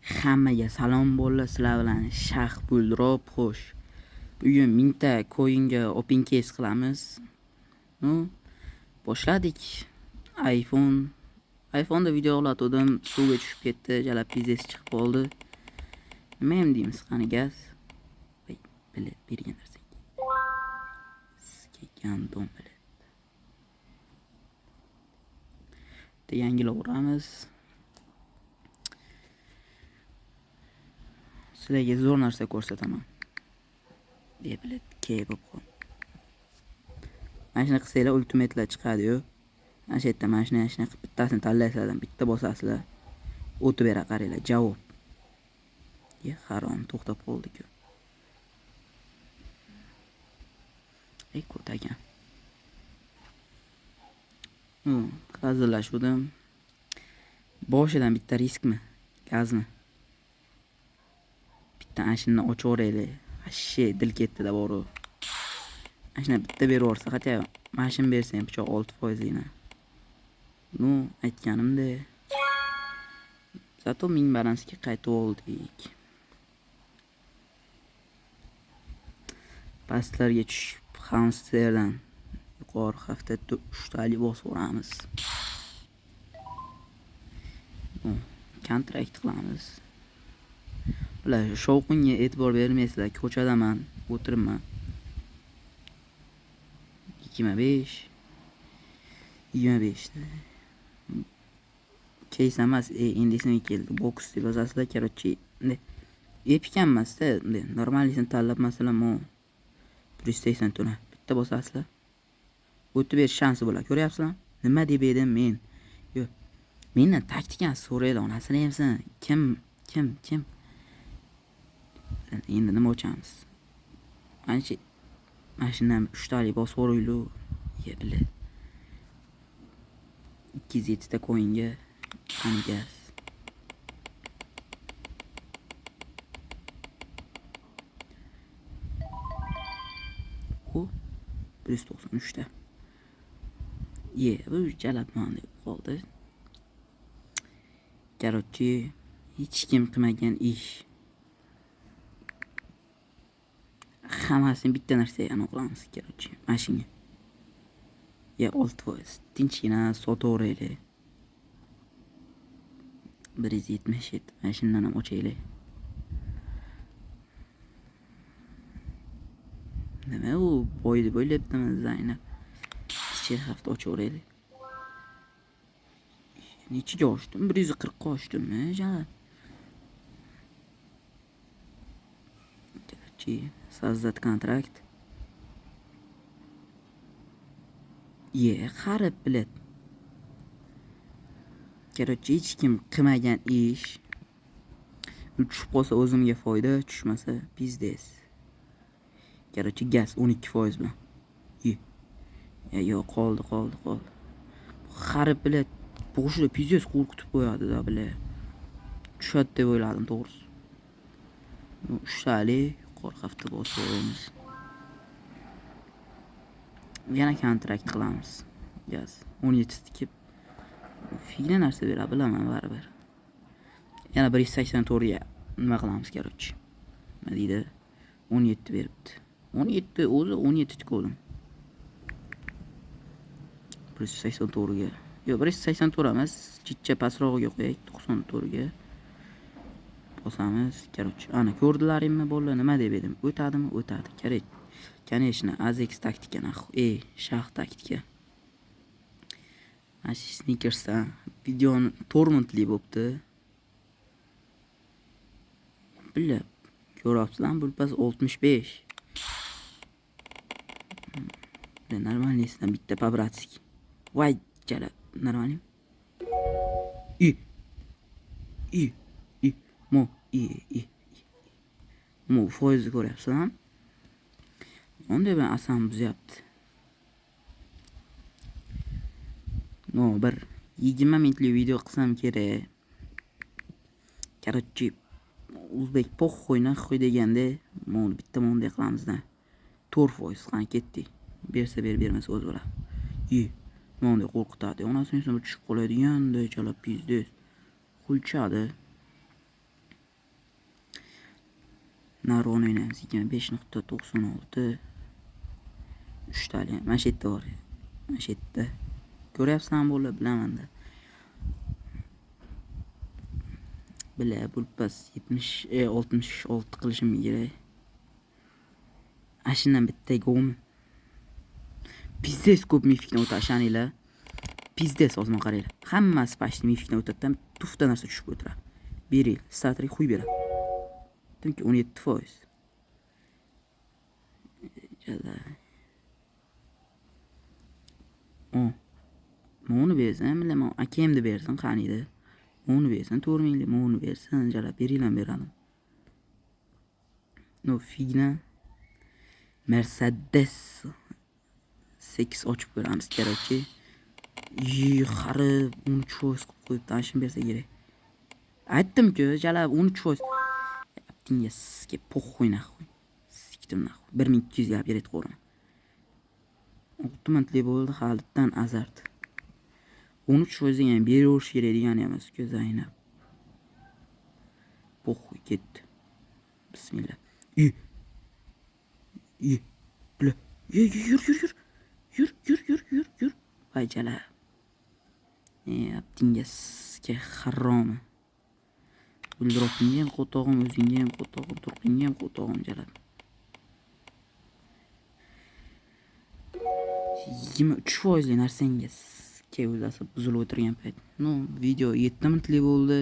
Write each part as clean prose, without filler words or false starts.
Hammaga salom bolalar, sizlar bilan Shah Buldrop. Xo'sh, bugun 1000 ta coinga open case qilamiz. Ну, boshladik. iPhone'da video ulatdim, suvga tushib ketdi, jalab pizdes chiqib qoldi. Nima ham deymiz, qani gaz? Voy, bilet bergan narsa. Sizga gandon bilet. Bitta yangilab uramiz. Sizlarga zo'r narsa ko'rsataman. Bilet K bo'lib qoldi. Mana shuni qilsanglar ultimatelar chiqadi-yu. Mana shu yerda mana shuni qilib bittasini tanlaysizlar, bitta bosasizlar. O'tib beradi, qaranglar, javob. Ye, harom, to'xtab qoldi-ku. Ey, ko'tagan. Hazillashuvdim. Boshidan bitta riskmi? Gazmi? Bitta ana shuni ochib yuboraylik. Вообще dil ketdi-da boru. Ana shuni bitta berib yuborsa, хотя mana shuni bersa ham pichoq 6%ligini. Ну, aytganimdek. Зато 1000 balansga qaytib oldik. Pastlarga tushib, hamsterdan yuqori haftada 3 tali bosib yuboramiz. Kontrakt qilamiz. Bular shovqinga e'tibor bermaysizlar, ko'chadaman, o'tiribman. 25 25 ta. Case emas, endi esimga keldi. Box deb yozasizlar, короче, epic ham emas-da, normalnisini tanlab, masalan, mo 180 tona bitta bosasizlar. O'tib berish shansi bo'ladi. Ko'ryapsizlarmi? Nima deb edim men? Yo'q. Mendan taktikani so'raydi, onasini emsin. Kim? Kim? Kim? Endi nima ochamiz? Mana shundan 3 talik bosib yuboraylik. Ye, bile. 207 ta coinga qani gaz. U 193 ta. Ye, bu jalabman deb qoldi. Короче, hech kim qilmagan ish. Hammasini bitta narsaga aniqlamiz, короче, mana shunga. Ya 6%. Tinchgina sotaveraylik. 177. Mana shundan ham ochaylik. Nima u boy deb o'ylayaptimi Zaynab? Kichik hafta ochaveraylik. Nechiga ochdim? 140 ga ochdimmi, jalab? Короче, создать kontrakt. Ye, qarib bilet. Короче, hech kim qilmagan ish. Tushib qolsa o'zimga foyda, tushmasa pizdes. Короче, gaz 12% bilan. Ye. Yo'q, qoldi. Qarib bilet. Boshida pizdes qo'rqitib qo'yadi-da, bile. Tushadi deb o'yladim, to'g'risi. 3 talik yuqori hafta bosib olamiz. Yana kontrakt qilamiz. Gaz 17 tikib figna narsa beradi, bilaman baribir. Yana 184 ga nima qilamiz, короче. Nima deydi? 17 beribdi. 17 o'zi 17 tikuvdim. 184 ga. Yo'q, 184 emas, chicha pastrog'iga qo'yaylik, 94 ga. Bosamiz, короче. Ana ko'rdilaringmi bolalar, nima deb edim? O'tadimi? O'tadi. Kerak. Конечно, Azex taktika naxu. Ey, Shah taktika. Mana shu sneakersdan videoni 4 minutlik bo'pti. Billa, ko'ryapsizlarmi? Bu pas 65. Normalniysidan bitta по-братски. Voy, jalab, normalmi? I. I. I. Mo, i, i. Mo foizni ko'ryapsizlarmi? Unday bilan asam buzyapti. No, bir 20 minutlik video qilsam kerak. Короче, o'zbek poxoy naxoy deganda, mo bitta monday qilamizda. 4% qani ketdik. Bersa ber, bermasa o'zi biladi. I, monday qo'rqitadi. Onasini tushib qoladiganday chala pizdes. Xulchadi. Narvon o'ynaymiz. 25.96. Uchtali. Mana shu yerda bor. Mana shu yerda. Ko'ryapsizlarmi bolalar, bilaman-da. Bila, bu pas 70, 66 qilishim kerak. Ana shundan bitta golmi? Pizdes ko'p mifikdan o'tadi, ishaninglar. Pizdes, ozman qaranglar. Hammasi почти mifikdan o'tadi-da, tufta narsa tushib o'tiradi. Beril, starterga xuy beradi. Chunki 17%. Jala. O. Moni bersin, bilaman, akamni bersin, qaniydi. Moni bersin, 4 minglik moni bersin, jala berilan beradim. No figna. Mercedes 8 ochib ko'ramiz, короче. Yi, xari 13% qilib qo'yibdi, ana shuni bersa kerak. Aytdim-ku, jala 13%. Aptinga sizga poxuy naxuy. Sikdim naxuy. 1200 ga upgrade qo'raman. 6 minutlik bo'ldi, halitdan azart. 13% degan beraverish kerak degani emas-ku, Zaynab. Poxuy ketdi. Bismillah. I. I. Bla. Yur yur yur. Yur yur yur yur yur. Voy jala. Aptinga sizga haromi. Guldiropingga ham qo'tog'im, o'zingga ham qo'tog'im, turqingga ham qo'tog'im jalab. 23% li narsangga sizga o'zasi buzilib o'tirgan payt. No, video 7 minutlik bo'ldi.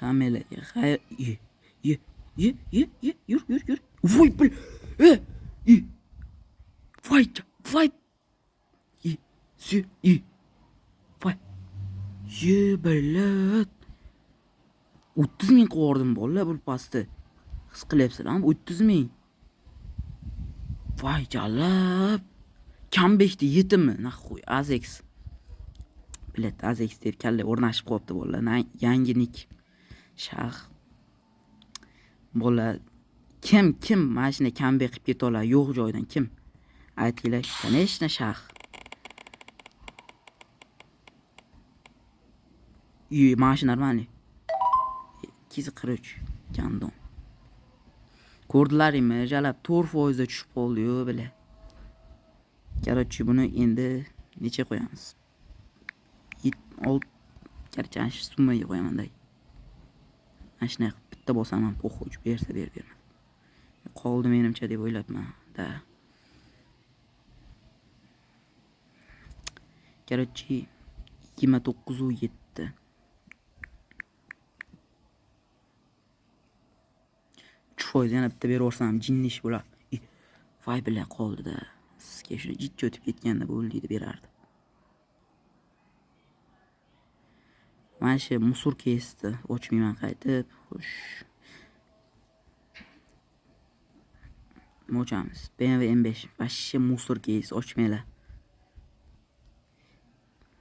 Hammalarga xayr. Ye, ye, ye, ye, ye, yur, yur, yur. Voy, bil. E, e. Voy, voy. E, si, e. Voy. Ye, bilat. 30 ming qilib bolalar bu pastda. His qilyapsizlarmi? 30 ming. Voy, jalab. Kambekda yetimi? Naxuy, Azex. Bilat, Azex deb kalla o'rnashib qo'yibdi bolalar. Yangi nik. Shah. Bola kim mana shunday kambek qilib keta oladi yo'q joydan kim? Aytinglar, конечно, Shah. Yi, mana shu нормальный. 243 gandon. Ko'rdilaringmi? Jalab 4% da tushib qoldi-yu, bila. Короче, buni endi necha qo'yamiz? 6, короче, ana shu summaga qo'yaman-da. Mana shunday qilib bitta bosam ham po'xuj bersa ber bermas. Qoldi menimcha deb o'ylabman. Da. Короче, 29.7. 3% yana bitta berib yuborsam jinni ish bo'ladi. Voy bila qoldi-da. Sizga shuni jiddiy o'tib ketganda bo'ldi deydi berardi. Mana shu musor kesdi, ochmayman qaytib. Xo'sh. Ochamiz. BMW M5 вообще musor keys ochmanglar.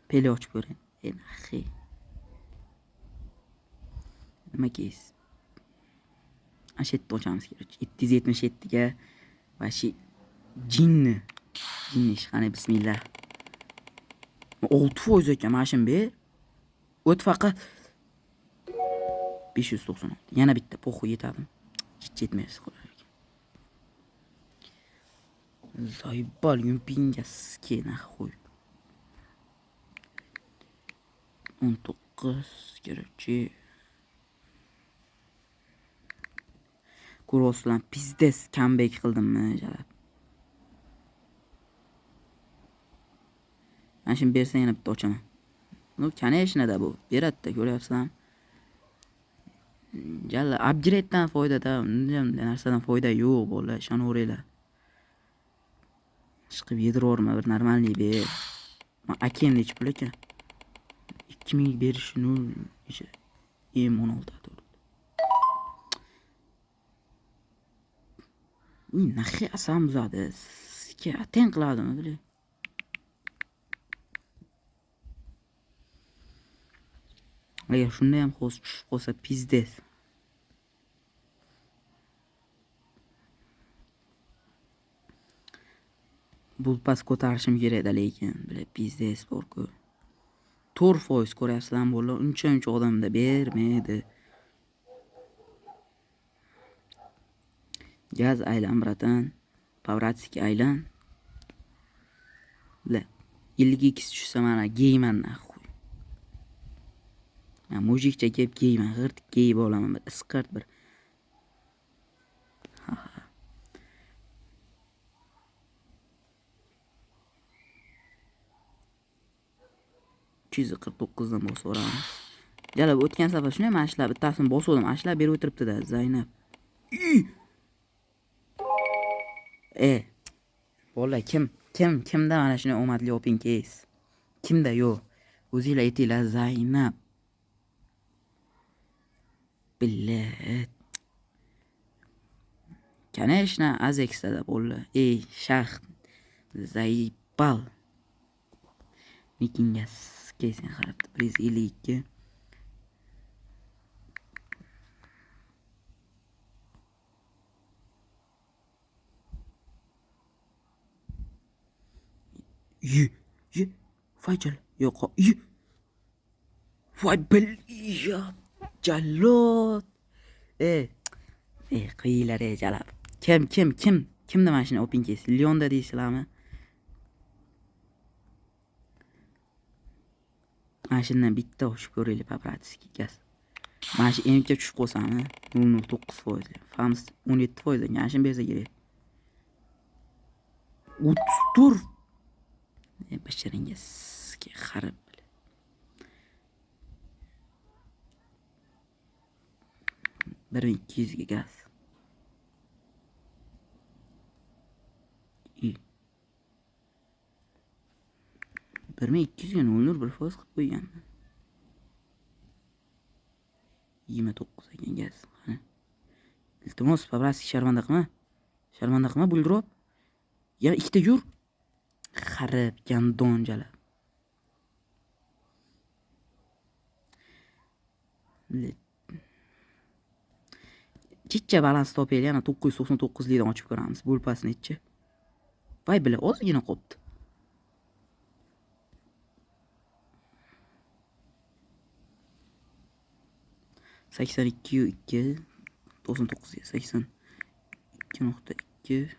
Pele ochib ko'ring. Naxi. Nima keys? Ana shu yerda ochamiz, короче. 777 ga вообще jinni. Jinni ish. Qani bismillah. 6% ekan mana shuni ber. O't faqat 596. Yana bitta poxu yetadimi? Hech yetmaysiz qolar ekan. Zaybal yumpinga ske naxuy. 19, короче. Ko'ryapsizlar, pizdes comeback qildimmi, jalab. Mana shuni bersa yana bitta ochaman. Ну, конечно-da bu. Beradi-da, ko'ryapsizlarmi? Jalla upgradedan foyda-da, unday narsadan foyda yo'q, bolalar, ishonaveringlar. Chiqib yedirvorma, bir normalniy ber. Akam nechi pul ekan? 2000 berishi 0 necha? M16 to'g'ri. Naxi asam buzadi. Sizga aten qiladimi, bile? Agar shunda ham hozir tushib qolsa pizdes. Bulpas ko'tarishim kerakda lekin, бля, пиздец bor-ku. 4% ko'ryapsizlarmi bolalar? Uncha-muncha odamda bermaydi. Gaz aylan, bratan. Pavratski aylan. Бля, 52 tushsa mana geyman naxuy. Men mujikcha kelib geyman, g'irt gey bo'laman, bir isqirt bir. Ha. 349dan bosib yuboramiz. Jalab o'tgan safar shunday mana shular bittasini bosgandim, ana shular berib o'tiribdi-da, Zaynab. E. Bolalar kimda mana shunday omadli open case? Kimda yo'q? O'zinglar aytinglar, Zaynab. Billet. Конечно, Azexda bolalar. Ey, shaxt. Zaybal. Nikinga sen qarabdi 152. Ye, ye, voy jal, yo'q, ye. Voy bil, ya, jallo. E, qiylar ey jalab. Kim kimda mana shuni open case? Leonda deysizlarmi? Mana shundan bitta ochib ko'raylik по-братски gaz. Mana shu MK tushib qolsami 0.9%. Fams 17% mana shuni bersa kerak. 34. Basharingga xarib. 1200 ga gaz. I. 1200 ga 0.01% qilib qo'yganman. 29 ekan gaz. Qani. Iltimos, по-братски sharmanda qilma. Sharmanda qilma, buldirib. Yana ikkita yur. Xarib, gandon jalab. Chicha balans topaylik, yana 999 likdan ochib ko'ramiz. Bo'lpas nechi? Voy bila, ozgina qolibdi. 82.2 99 82.2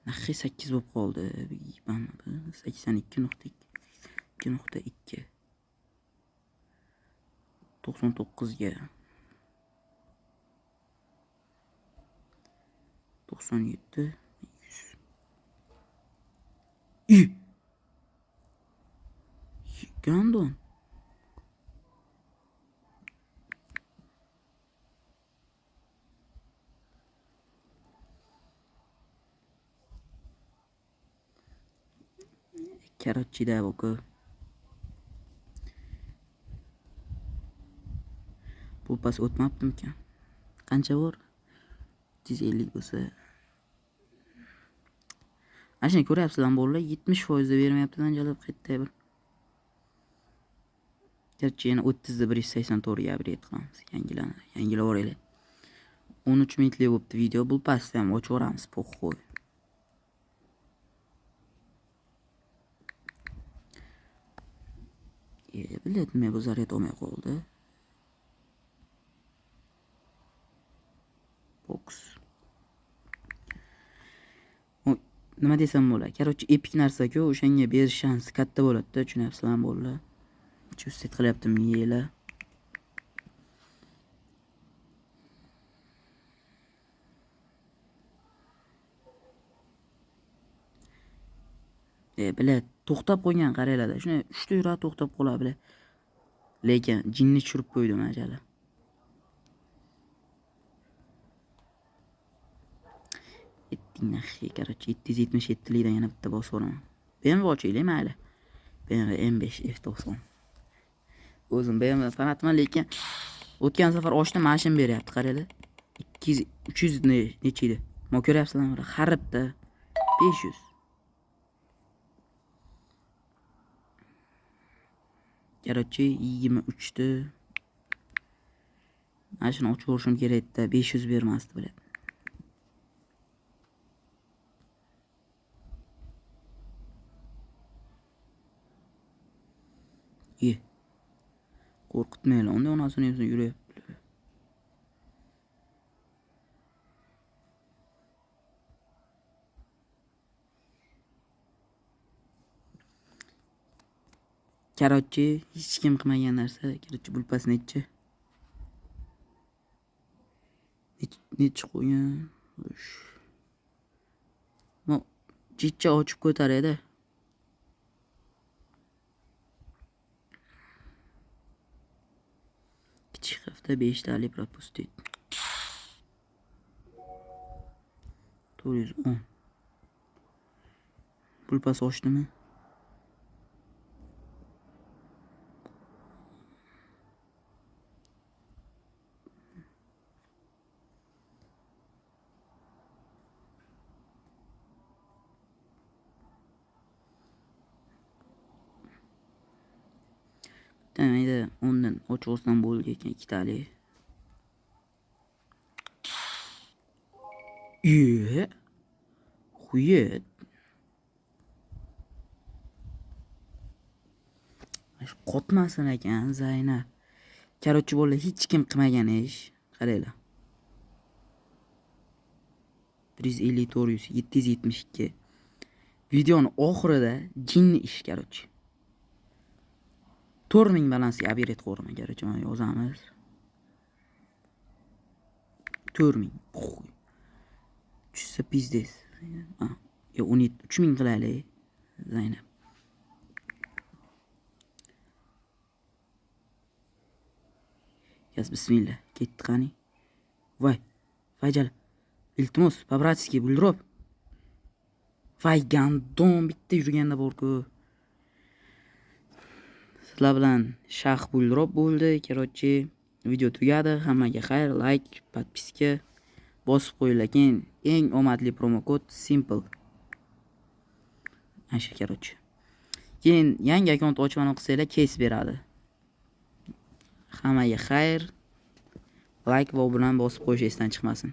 Naxi 8 bo'lib qoldi. 82.2 2.2 99 ga 97 100. I. Gandon. Короче, да, bu Bu pas o'tmabdimikan? Qancha bor? 350 bo'lsa. Mana shuni ko'ryapsizlarmi bolalar? 70% da bermayapti-dan jalab qayerda bir. Garchi yana 30 da 184 ga upgrade qilamiz. Yangilanadi. Yangilab yuboraylik. 13 minutlik bo'libdi video. Bu pasni ham ochib yuboramiz, poxoy. Bilet nima bu zaryad olmay qoldi. Box. Nima desam bo'ladi? Короче, epik narsa-ku, o'shanga berish shansi katta bo'ladi-da, tushunyapsizlarmi bolalar? Chust qilyapti miyanglar. Bilet to'xtab qo'ygan qaranglar-da. Shuni 3 ta yuragi to'xtab qoladi bilet. Lekin jinni tushirib qo'ydi majala. Naxi, короче, 777 likdan yana bitta bosib yuboraman. BMW ochaylik mayli. BMW M5 F90. O'zim BMW fanatman, lekin o'tgan safar ochdim, mashina beryapti, qaranglar. 200 300 necha edi? Mo ko'ryapsizlarmi? Xaribda 500. Короче, 23 ta mana shuni ochib yuborishim kerak edi, 500 bermasdi, bilat. Qo'rqitmanglar. Unda onasini emsin yuryapti. Короче, hech kim qilmagan narsa. Короче, bulpas nechi? Nechi qo'ygan? Ush. Ну, jicha ochib ko'taradi. Kichik hafta 5 tali пропустить. 410. Pulpas ochdimi? Bitta mayda o'ndan ochib olsam bo'ldi ekan ikkitali. Iye. Xuyet. Shu qotmasin ekan Zaynab. Короче, bolalar, hech kim qilmagan ish. Qaranglar. 150, 400, 772. Videoni oxirida jinni ish, короче. 4000 balansga объект qo'raman, короче, mana yozamiz. 4000. Xuy. Tushsa пиздец. Ha, yo 17 3000 qilaylik. Zaynab. Yaz bismillah. Ketdi qani. Voy. Voy jala. Iltimos, по-братски buldirib. Voy гандон, bitta yurganda bor-ku. Sizlar bilan Shah Buldirop bo'ldi. Короче, video tugadi. Hammaga xayr, like, подписка bosib qo'yinglar. Keyin eng omadli promokod simple. Ana shu, короче. Keyin yangi akkaunt ochib qilsanglar, кейс beradi. Hammaga xayr. Like va obuna bosib qo'yish esdan chiqmasin.